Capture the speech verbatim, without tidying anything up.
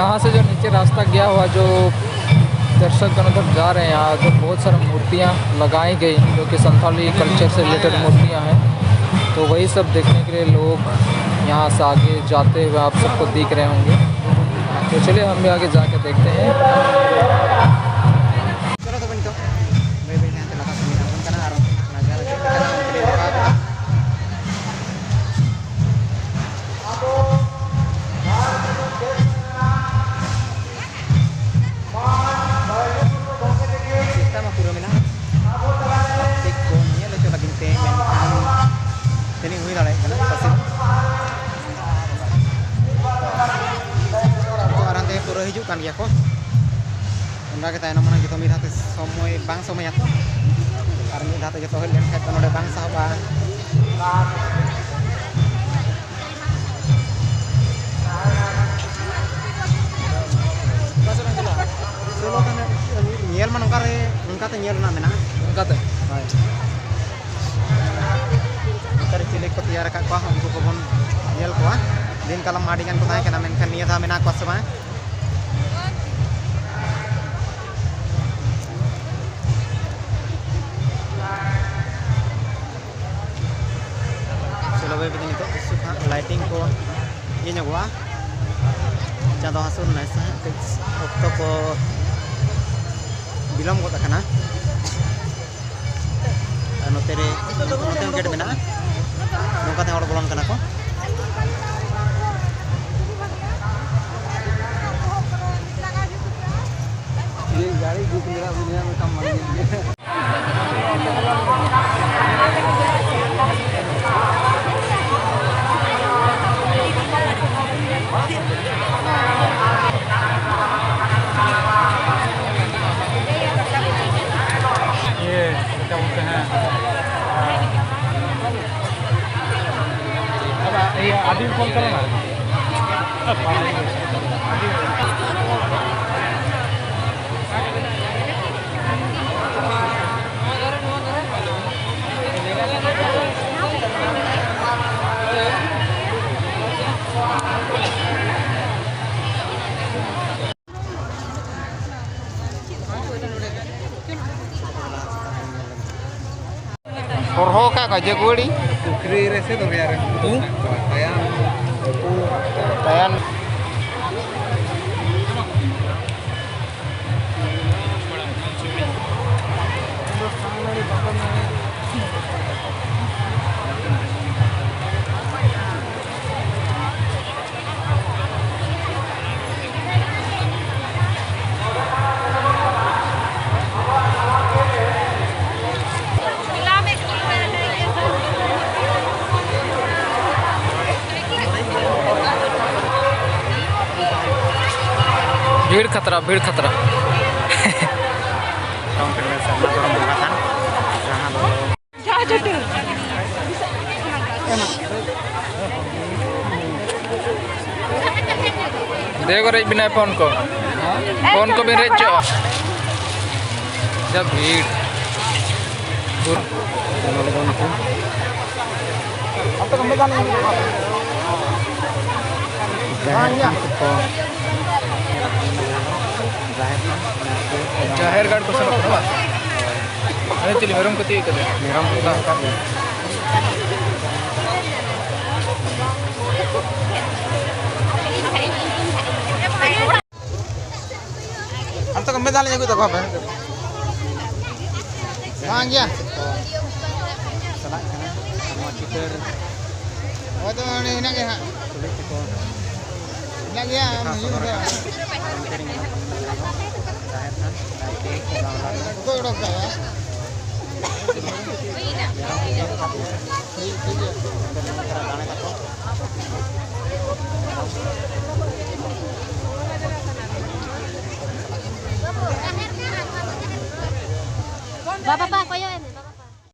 यहाँ से जो नीचे रास्ता गया हुआ, जो दर्शकगण उधर जा रहे हैं, यहाँ जो बहुत सारी मूर्तियाँ लगाई गई हैं, जो कि संथाली कल्चर से रिलेटेड मूर्तियाँ हैं, तो वही सब देखने के लिए लोग यहाँ से आगे जाते हुए आप सबको दिख रहे होंगे। तो चलिए, हम भी आगे जाके देखते हैं। ᱪᱮᱥᱴᱟ ᱢᱟ ᱯᱩᱨᱟᱹ ᱢᱮᱱᱟᱜᱼᱟ, ᱪᱮᱫ ᱠᱚ ᱧᱮᱞ ᱦᱚᱪᱚ ᱞᱟᱹᱜᱤᱫ ᱛᱮ, ᱢᱮᱱᱠᱷᱟᱱ ᱛᱤᱱᱟᱹᱜ ᱦᱩᱭ ᱫᱟᱲᱮᱭᱟᱜ ᱠᱟᱱᱟ ᱯᱟᱥᱮᱡ᱾ ᱱᱤᱛᱚᱜ ᱟᱨ ᱦᱟᱱᱛᱮ ᱯᱩᱨᱟᱹ ᱦᱤᱡᱩᱜ ᱠᱟᱱ ᱜᱮᱭᱟ ᱠᱚ᱾ ᱚᱱᱠᱟ ᱜᱮ ᱛᱟᱭᱱᱚᱢ ᱢᱟᱲᱟᱝ ᱡᱚᱛᱚ ᱢᱤᱫ ᱫᱷᱟᱣ ᱛᱮ ᱥᱚᱢᱚᱭ ᱵᱟᱝ ᱥᱚᱢᱚᱭᱟ ᱛᱚ, ᱟᱨ ᱢᱤᱫ ᱫᱷᱟᱣ ᱛᱮ ᱡᱚᱛᱚ ᱦᱮᱡ ᱞᱮᱱᱠᱷᱟᱱ ᱫᱚ ᱱᱚᱰᱮ ᱵᱟᱝ ᱥᱟᱦᱚᱵᱼᱟ᱾ ᱧᱮᱞ ᱢᱟ ᱱᱚᱝᱠᱟ ᱨᱮ, ᱱᱚᱝᱠᱟᱛᱮ ᱧᱮᱞ ᱨᱮᱱᱟᱜ ᱢᱮᱱᱟᱜᱼᱟ᱾ ᱚᱱᱠᱟᱛᱮ? ᱦᱳᱭ᱾ ᱱᱚᱝᱠᱟ ᱨᱮ ᱪᱤᱞᱤ ᱠᱚ ᱛᱮᱭᱟᱨ ᱟᱠᱟᱫ ᱠᱚᱣᱟ, ᱩᱱᱠᱩ ᱠᱚᱵᱚᱱ ᱧᱮᱞ ᱠᱚᱣᱟ᱾ ᱫᱤᱱ ᱠᱟᱞᱚᱢ ᱢᱟ ᱟᱹᱰᱤ ᱜᱟᱱ ᱠᱚ ᱛᱟᱦᱮᱸ ᱠᱟᱱᱟ, ᱢᱮᱱᱠᱷᱟᱱ ᱱᱤᱭᱟᱹ ᱫᱷᱟᱣ ᱢᱮᱱᱟᱜ ᱠᱚᱣᱟ ᱥᱮ ᱵᱟᱝ? ᱪᱚᱞᱚ ᱵᱟᱹᱭ ᱵᱟᱹᱭ ᱛᱮ ᱱᱤᱛᱚᱜ ᱠᱤᱪᱷᱩ ᱦᱟᱸᱜ ᱞᱟᱭᱴᱤᱝ ᱠᱚ ᱤᱭᱟᱹ ᱧᱚᱜᱚᱜᱼᱟ, ᱪᱟᱸᱫᱚ ᱦᱟᱹᱥᱩᱨ ᱱᱟᱭ ᱥᱮ ᱦᱟᱸᱜ ᱠᱟᱹᱡ ᱚᱠᱛᱚ ᱠᱚ ᱵᱤᱞᱚᱢ ᱜᱚᱫ ᱟᱠᱟᱱᱟ᱾ ᱟᱨ ᱱᱚᱛᱮ ᱨᱮ, ᱱᱚᱛᱮ ᱦᱚᱸ ᱜᱮᱴ ᱢᱮᱱᱟᱜᱼᱟ, ᱱᱚᱝᱠᱟ ᱛᱮ ᱦᱚᱲ ᱵᱚᱞᱚᱱ ᱠᱟᱱᱟ ᱠᱚ᱾ ᱜᱟᱹᱰᱤ ᱵᱩᱠ ᱢᱮᱱᱟᱜ ᱵᱚᱱᱟ ᱢᱤᱫᱴᱟᱝ ᱢᱟᱹᱱᱢᱤ᱾ ये क्या बोलते हैं, अब ये अभी कॉल करो ना। ᱦᱚᱨᱦᱚ ᱟᱠᱟᱫ ᱠᱚᱣᱟ ᱡᱟᱹᱜᱩᱣᱟᱹᱲᱤ᱾ ᱯᱩᱠᱷᱨᱤ ᱨᱮ ᱥᱮ ᱫᱚᱨᱭᱟ ᱨᱮ? ᱦᱩᱸ? ᱛᱟᱭᱟᱱ᱾ ᱛᱟᱭᱟᱱ᱾ ᱵᱷᱤᱲ ᱠᱷᱟᱛᱨᱟ, ᱵᱷᱤᱲ ᱠᱷᱟᱛᱨᱟ᱾ ᱴᱟᱣᱩᱱ ᱯᱮᱱᱰᱮᱞ ᱥᱟᱨᱱᱟ ᱫᱷᱚᱨᱚᱢ ᱵᱚᱸᱜᱟ ᱛᱷᱟᱱ, ᱡᱟᱦᱟᱸ ᱫᱚ ᱫᱮᱣ ᱠᱚ ᱨᱮᱡ ᱵᱮᱱᱟᱭ ᱯᱷᱳᱱ ᱠᱚ᱾ ᱯᱷᱳᱱ ᱠᱚ ᱵᱮᱱ ᱨᱮᱡ ᱦᱚᱪᱚᱜᱼᱟ᱾ ᱡᱟ ᱵᱷᱤᱲ᱾ ᱡᱟᱦᱮᱨ ᱛᱷᱟᱱ ᱠᱚ, ᱡᱟᱦᱮᱨ ᱛᱷᱟᱱ, ᱡᱟᱦᱮᱨ ᱜᱟᱲ ᱠᱚ ᱥᱮᱱᱚᱜ ᱠᱟᱱᱟ ᱵᱟᱝ? ᱟᱨᱮ ᱪᱤᱞᱤ ᱢᱮᱨᱚᱢ ᱠᱚ ᱛᱤᱭᱳᱜ ᱠᱟᱫᱮᱭᱟ? ᱢᱮᱨᱚᱢ ᱠᱚ ᱫᱚᱦᱚ ᱠᱟᱜ ᱜᱮᱭᱟ᱾ ᱦᱟᱱᱛᱮ ᱠᱚ ᱢᱮᱫ ᱫᱟᱜ ᱞᱤᱧ ᱟᱹᱜᱩᱭ ᱛᱟᱠᱚᱣᱟ ᱦᱟᱯᱮ᱾ ᱵᱟᱝ ᱜᱮᱭᱟ᱾ ᱪᱟᱞᱟᱜ ᱠᱟᱱᱟ᱾ ᱱᱚᱣᱟ ᱪᱤᱛᱟᱹᱨ ᱦᱳᱭ ᱛᱚ, ᱚᱸᱰᱮ ᱦᱮᱱᱟᱜ ᱜᱮᱭᱟ ᱦᱟᱸᱜ᱾ ᱛᱩᱞᱩᱡ ᱛᱮᱠᱚ ᱦᱮᱱᱟᱜ ᱜᱮᱭᱟ, ᱫᱮᱠᱷᱟᱣ ᱦᱩᱭᱩᱜ ᱥᱚᱫᱚᱨ ᱜᱮᱭᱟ᱾ ᱟᱠᱟᱫᱟ᱾ ᱚᱱᱛᱮ ᱨᱮ ᱢᱮᱱᱟᱜ ᱠᱚᱣᱟ᱾ ᱡᱟᱦᱮᱨ ᱛᱷᱟᱱ, ᱱᱟᱭᱠᱮ, ᱜᱟᱶᱞᱟ ᱨᱮ᱾ ᱚᱠᱚᱭ ᱚᱰᱚᱠ ᱠᱟᱜᱼᱟ? ᱴᱷᱤᱠ, ᱴᱷᱤᱠ ᱜᱮᱭᱟ᱾ ᱚᱱᱛᱮ ᱱᱚᱝᱠᱟ ᱫᱟᱲᱮ ᱛᱟᱠᱚ᱾ ᱵᱟᱵᱟ, ᱵᱟ, ᱠᱚᱭᱚᱜ ᱮᱢ᱾